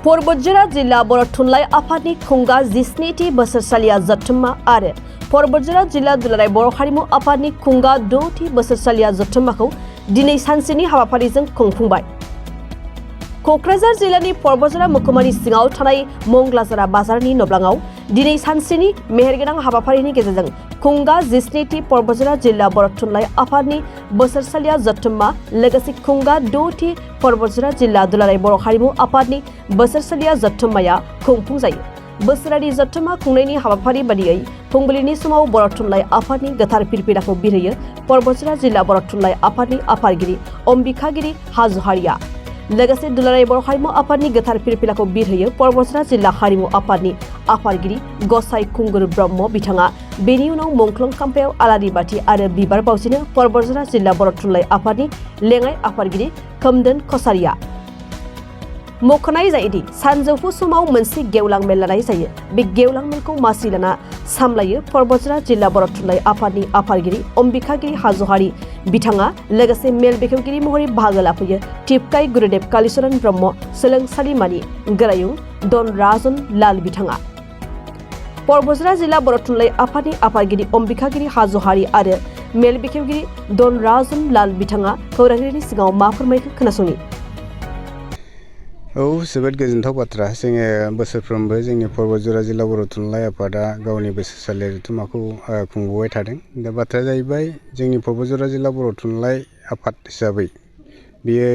Porbojra Jilla Borotunlai Apani Kunga Zisniti Basarsalia Zatuma Are Porbojra Jilla Dularai Boroharimu Apani Kunga Doti Basarsalia Zatumako Dine Sansini Hawaparizan Kongfumbai Kokrazar Zilani Porbojra Mukumani Singau Tanai Monglazara Bazarni Noblangau Dine Sansini Meherganang Hawaparini Gezang Kunga Zisniti Porbojra Jilla Borotunlai Apani Basarsalia Zatuma Legacy Kunga Doti Porbojra Jilla Dularai Boroharimu Apani Basarsalia Zatumaya Kongfungzai Basradi Zatuma Kunani Hawapari Badiai Pungbulini Sumo Borotunlai Apani Gatar Pirpirako Biraya Porbojra Jilla Borotunlai Apani Apargiri Ombikagiri Hazuharia Legacy Dularai Boroharimu Apani Gatar Pirpirako Biraya Porbojra Jilla Harimu Apani Apargiri Gosai Kungur Brahmo Bitanga Beniuno Monklong Kampeo Aladibati Ada Bibar Bausina Porbojra Jilla Borotunlai Apani Lengai Apargiri Kamden Kosaria Mokonai Zaidi, Sanjofu Sumau Mensi Geulang Melanai Say, Big Geulang Melko Masilana, Samlay, Porbojra Jilla Borotunlai Apani Apargiri, Ombikagiri Hazuhari, Bitanga, Legacy Mel Bekagiri Mori Bagalapuya, Tipkai Gurudep Kalisoran Brahmo, Selang Salimani, Garayung, Don Razon Lal Bitanga. Porbojra Jilla Borotunlai Apani Apargiri, Ombikagiri Hazuhari Ade, Mel Bekagiri, Don Razon Lal Bitanga, Koragiri Singau Mafur Michael Kanasuni. जोबोद गोजोनथाव बाथ्रा जोङो बोसोरफ्रोमबो जोंनि पोरबजरा जिल्ला बरथुनलाइ आफादा गावनि बोसोरसालियारि जथुम्माखौ खुंबोबाय थादों दा बाथ्राया जाहैबाय जोंनि पोरबजरा जिल्ला बरथुनलाइ आफाद हिसाबै बियो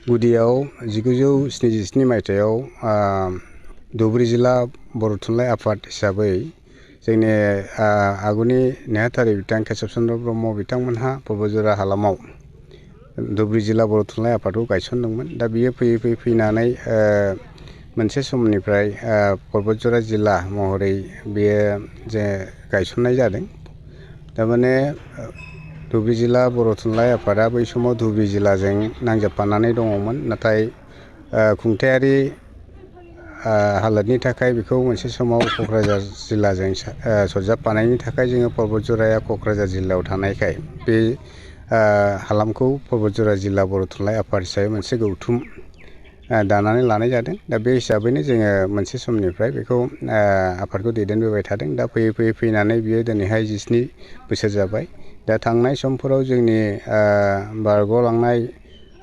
गुदियाव 1977 मायथाइयाव धुबुरी जिल्ला बरथुनलाइ आफाद हिसाबै जोंनि आगुनि नेहाथारि बिथां केशब चन्द्र ब्रह्म बिथांमोनहा पोरबजरा हालामाव धुबुरी जिल्ला बरथुनलाइ आफादखौ गायसनदोंमोन दा बियो फैयै फैनानै मोनसे समनिफ्राय पोरबजरा जिल्ला महरै बियो जे गायसननाय जादों थारमाने धुबुरी जिल्ला बरथुनलाइ आफादा बै समाव धुबुरी जिल्लाजों नांजाबफानानै दङमोन नाथाय खुंथायारि हालोदनि थाखाय बेखौ मोनसे समाव क'क्राझार जिल्लाजों सरजाबफानायनि थाखाय जोङो पोरबजराया क'क्राझार जिल्लायाव थानायखाय बे हालामखौ पोरबजरा जिल्ला बरथुनलाइ आफाद हिसाबै मोनसे गौथुम दानानै लानाय जादों दा बे हिसाबैनो जोङो मोनसे समनिफ्राय बेखौ आफादखौ दैदेनबोबाय थादों दा फैनानै बियो दिनैहाय 17 बोसोर जाबाय दा थांनाय समफोराव जोंनि बारग'लांनाय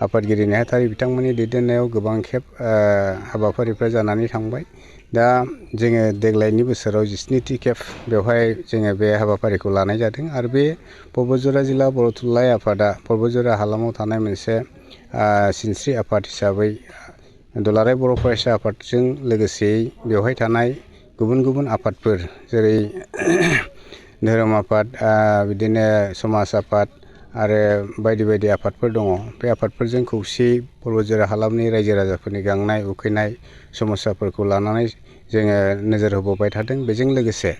आफादगिरि नेहाथारि बिथांमोननि दैदेननायाव गोबां खेब हाबाफारिफ्रा जानानै थांबाय दा जोङो देग्लायनि बोसोराव 17थि खेब बेवहाय जोङो बे हाबाफारिखौ लानाय जादों आरो बे पोरबजरा जिल्ला बरथुनलाइ आफादा पोरबजरा हालामाव थानाय मोनसे सिनस्रि आफाद हिसाबै दुलाराय बर' फरायसा आफादजों लोगोसेयै बेवहाय थानाय गुबुन आफादफोर जेरै धोरोम आफाद बिदिनो समाज आफाद आरो बायदि आफादफोर दङ बे आफादफोरजों खौसेयै पोरबजरा हालामनि रायजो राजाफोरनि गांनाय उखैनाय समस्याफोरखौ लानानै जोङो नोजोर होबोबाय थादों बेजों लोगोसे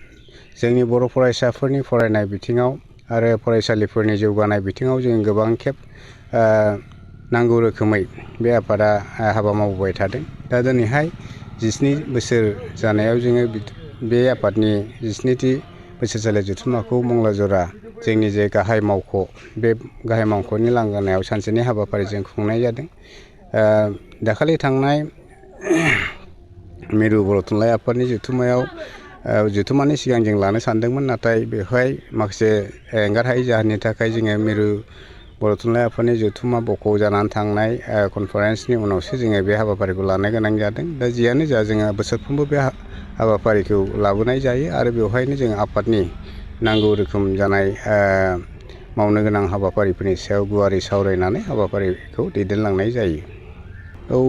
जोंनि बर' फरायसाफोरनि फरायनाय बिथिङाव आरो फरायसालिफोरनि जौगानाय बिथिङाव जों गोबां खेब नांगौ रोखोमै बे आफादा हाबा मावबोबाय थादों दा दिनैहाय 17 बोसोर जानायाव जोङो बे आफादनि 17थि बोसोरसालियारि जथुम्माखौ मंलाजरा जोंनि जे गाहाय मावख' बे गाहाय मावख'नि लांगोनायाव सानसेनि हाबाफारिजों खुंनाय जादों दाखालि थांनाय मिरु बरथुनलाइ आफादनि जथुम्मानि सिगां जों लानो सानदोंमोन नाथाय बेवहाय माखासे एंगारहायै जाहोननि थाखाय जोङो मिरु बरथुनलाइ आफादनि जथुम्मा बख' जानानै थांनाय कनफारेन्सनि उनावसो जोङो बे हाबाफारिखौ लानो गोनां जादों दा जियानो जा जोङो बोसोरफ्रोमबो बे हाबाफारिखौ लाबोनाय जायो आरो बेवहायनो जों आफादनि नांगौ रोखोम जानाय मावनो गोनां हाबाफारिफोरनि सायाव गुवारै सावरायनानै हाबाफारिखौ दैदेनलांनाय जायो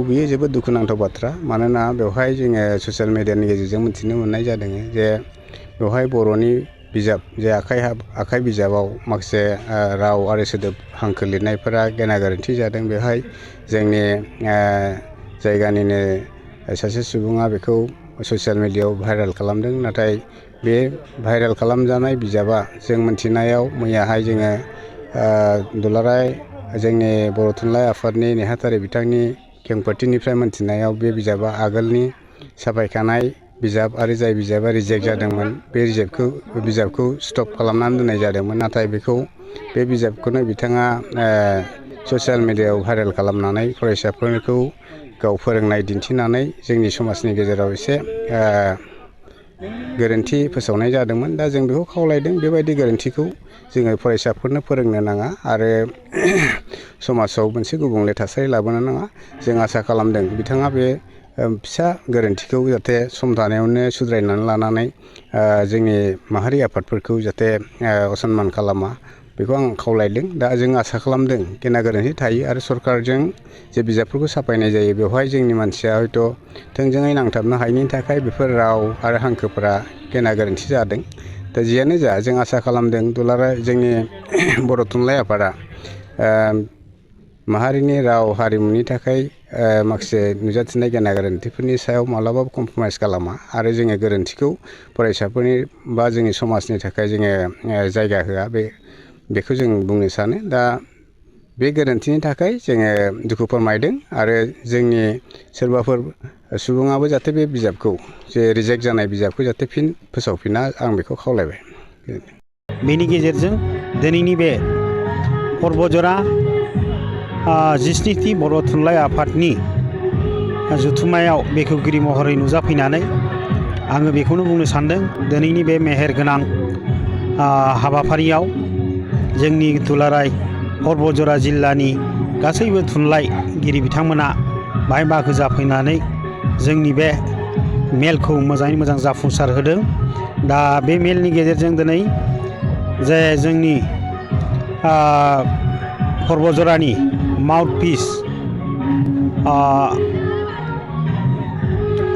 बियो जोबोद दुखुनांथाव बाथ्रा मानोना बेवहाय जोङो ससियेल मिडियानि गेजेरजों मिथिनो मोननाय जादों जे बेवहाय बर'नि बिजाब जे आखाइ बिजाबाव माखासे राव आरो सोदोब हांखो लिरनायफोरा गेना गोरोन्थि जादों बेवहाय जोंनि जायगानिनो सासे सुबुङा बेखौ ससियेल मिडियायाव भाइरेल खालामदों नाथाय बे भाइरेल खालामजानाय बिजाबा जों मिथिनायाव मैयाहाय जोङो दुलाराय जोंनि बरथुनलाइ आफादनि नेहाथारि बिथांनि खेंफोरथिनिफ्राय मिथिनायाव बे बिजाबा आगोलनि साफायखानाय बिजाब आरो जाय बिजाबा रिजेक्ट जादोंमोन बे बिजाबखौ स्टप खालामनानै दोननाय जादोंमोन नाथाय बे बिजाबखौनो बिथाङा ससियेल मिडियायाव भाइरेल खालामनानै फरायसाफोरखौ गाव फोरोंनाय दिन्थिनानै जोंनि समाजनि गेजेराव एसे गोरोन्थि फोसावनाय जादोंमोन। दा जों बेखौ खावलायदों बेबायदि गोरोन्थिखौ जोङो फरायसाफोरनो फोरोंनो नाङा आरो समाजाव मोनसे गुबुंले थासारि लाबोनो नाङा। जों आसा खालामदों बिथाङा बे फिसा गोरोन्थिखौ जाहाथे सम थानायावनो सुद्रायनानै लानानै जोंनि माहारि आफादफोरखौ जाहाथे असनमान खालामा बेखौ आं खावलायदों। दा जों आसा खालामदों गेना गोरोन्थि थायो आरो सरकारजों जे बिजाबफोरखौ साफायनाय जायो बेवहाय जोंनि मानसिया हयथ' थोंजोङै नांथाबनो हायैनि थाखाय बेफोर राव आरो हांखोफोरा गेना गोरोन्थि जादों। दा जियानो जा जों आसा खालामदों दुलाराय जोंनि बर' थुनलाइ आफादा माहारिनि राव हारिमुनि थाखाय माखासे नुजाथिनाय गेना गोरोन्थिफोरनि सायाव माब्लाबाबो कमप्रमाइस खालामा आरो जोङो गोरोन्थिखौ फरायसाफोरनि बा जोंनि समाजनि थाखाय जोङो जायगा होआ बेखौ जों बुंनो सानो। दा बे गोरोन्थिनि थाखाय जोङो दुखु फोरमायदों आरो जोंनि सोरबाफोर सुबुङाबो जाहाथे बे बिजाबखौ जे रिजेक्ट जानाय बिजाबखौ जाहाथे फिन फोसावफिना आं बेखौ खावलायबाय। बेनि गेजेरजों दिनैनि बे पर्बजरा 17थि बर' थुनलाइ आफादनि जथुम्मायाव बेखेवगिरि महरै नुजाफैनानै आङो बेखौनो बुंनो सानदों दिनैनि बे मेहेरगोनां हाबाफारियाव जोंनि दुलाराय पर्बजरा जिल्लानि गासैबो थुनलाइगिरि बिथांमोना बाहाय बाहागो जाफैनानै जोंनि बे मेलखौ मोजाङै मोजां जाफुंसार होदों। दा बे मेलनि गेजेरजों दिनै जे जोंनि पर्बजरानि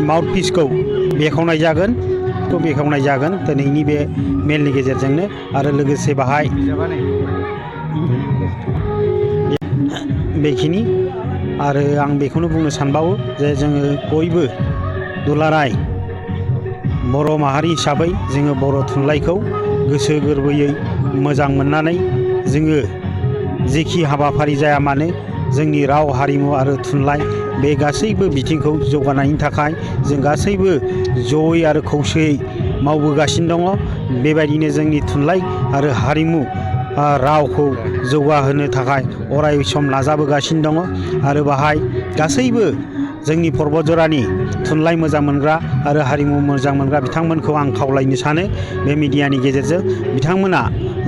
माउथपिसखौ बेखेवनाय जागोन दिनैनि बे मेलनि गेजेरजोंनो आरो लोगोसे बाहाय बेखिनि आरो आं बेखौनो बुंनो सानबावो जे जोङो बयबो दुलाराय बर' माहारि हिसाबै जोङो बर' थुनलाइखौ गोसो गोरबोयै मोजां मोननानै जोङो जेखि हाबाफारि जाया मानो जोंनि राव हारिमु आरो थुनलाइ बे गासैबो बिथिंखौ जौगानायनि थाखाय जों गासैबो जयै आरो खौसेयै मावबोगासिनो दङ। बेबायदिनो जोंनि थुनलाइ आरो हारिमु रावखौ जौगाहोनो थाखाय अराय सम नाजाबोगासिनो दङ आरो बाहाय गासैबो जोंनि पर्बजरानि थुनलाइ मोजां मोनग्रा आरो हारिमु मोजां मोनग्रा बिथांमोनखौ आं खावलायनो सानो बे मिडियानि गेजेरजों बिथांमोना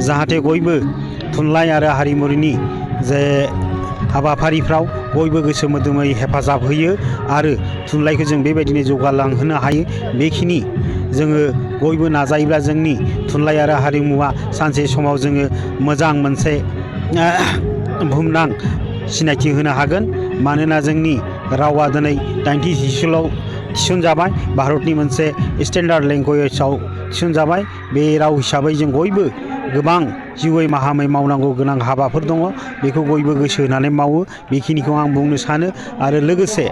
जाहाथे बयबो थुनलाइ आरो हारिमुनि जे हाबाफारिफ्राव बयबो गोसो मोदोमै हेफाजाब होयो आरो थुनलाइखौ जों बेबायदिनो जौगालांहोनो हायो। बेखिनि जोङो बयबो नाजायोब्ला जोंनि थुनलाइ आरो हारिमुवा सानसे समाव जोङो मोजां मोनसे बुहुमनां सिनायथि होनो हागोन। मानोना जोंनि रावा दिनै 90 सिदुलाव थिसनजाबाय, भारतनि मोनसे स्टेन्डार्ड लेंगुवेजाव थिसनजाबाय। बे राव हिसाबै जों बयबो गोबां जिउयै माहामै मावनांगौ गोनां हाबाफोर दङ, बेखौ बयबो गोसो होनानै मावो बेखिनिखौ आं बुंनो सानो आरो लोगोसे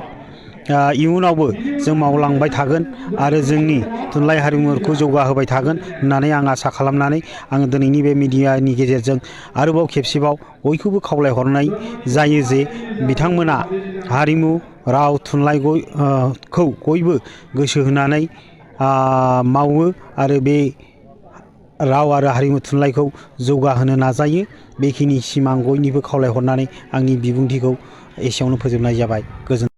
इयुनावबो जों मावलांबाय थागोन आरो जोंनि थुनलाइ हारिमुखौ जौगाहोबाय थागोन होननानै आं आसा खालामनानै आङो दिनैनि बे मिडियानि गेजेरजों आरोबाव खेबसेबाव बयखौबो खावलायहरनाय जायो जे बिथांमोना हारिमु राव थुनलाइखौ बयबो गोसो होनानै मावो आरो बे राव आरो हारिमु थुनलाइखौ जौगाहोनो नाजायो। बेखिनिसिम आं बयनिबो खावलायहरनानै आंनि बिबुंथिखौ एसेयावनो फोजोबनाय जाबाय। गोजोन